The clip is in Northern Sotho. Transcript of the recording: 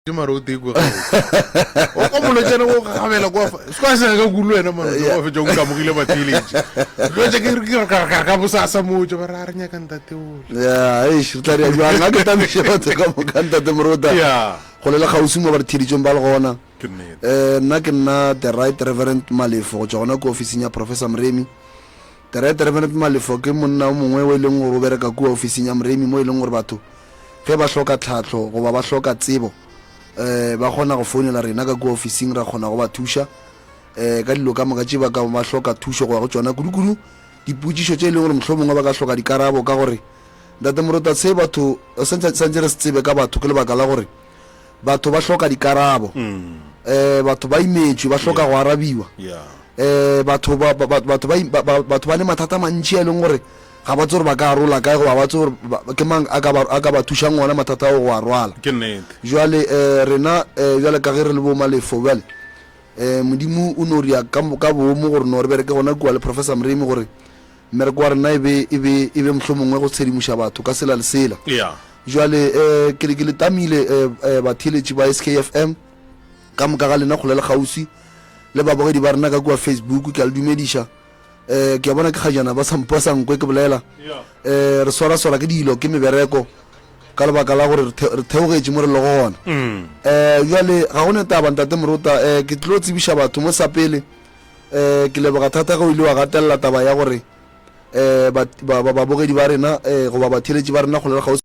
Ke mara o tee kwe gabotse. O kwa molwetšana o gagabela kwa fa. Se kwa sega ka kudu wena mara o fetša o nkamogile batheeletši. Jwetša ke re ke ka ka ka bosasa mo tša ba re a re nyaka ntate ole. Ya, eish, re tla dira bjang? A ke tamiše batho ka moka ntate Morota. Ya. Go le le kgauswi mo ba re theeditšeng ba le gona. Ke nnete. Eh, nna ke nna The Right Reverend Malefo go tšwa gona ko ofising ya Professor Moremi. The Right Reverend Malefo ke monna o mongwe o e leng gore o bereka kua ofising ya Moremi mo e leng gore batho Ge ba hloka tlhahlo goba ba hloka tsebo, um ba kgona go founela rena ka kua ofising ra kgona go ba thuša um ka dilo ka moka tše ba ka ba hloka thušo go ya go tšona, kudu-kudu dipotšišo tše e leng gore mohlomongwe ba ka hloka dikarabo ka gore Ntate Morota se batho santše re se tsebe ka batho ke lebaka la gore batho ba hloka dikarabo um batho ba imetšwe ba hloka go arabiwa um batho ba, ba, batho ba, ba, batho ba ne mathata a mantši a e leng gore Ga ba tsebe gore ba ka a rola kae goba ga ba tsebe gore ke mang a ka ba, a ka ba thušang ona mathata ao go a rwala. Ke nnete. Bjale, eh, rena, eh, bjale ka ge re le bo Malefo bjale, eh, Modimo o no ria ka, ka boomo gore no re bereke gona kua le Professor Moremi gore mmereko wa rena e be, e be, e be mohlomongwe go tshedimoša batho ka sela le sela. Yeah. Bjale, eh, ke, ke le tamile, eh, eh, batheeletši ba SKFM, ka moka ga lena kgole le kgauswi, le babogedi ba rena ka kua Facebook, ke a le dumediša. um ke a bona ke kgajana ba sa ba sa nkwe ke bolela um re swaraswara ke dilo ke mebereko ka lebaka la gore re theogetše mo re lego gona um bjale ga go ne taba ntate morota um ke tlo tsebiša batho mo sa pele um ke leboga thata ge o ile wa gatelela taba ya gore um babogedi ba rena um goba batheeletši ba rena kgole le kgauswi.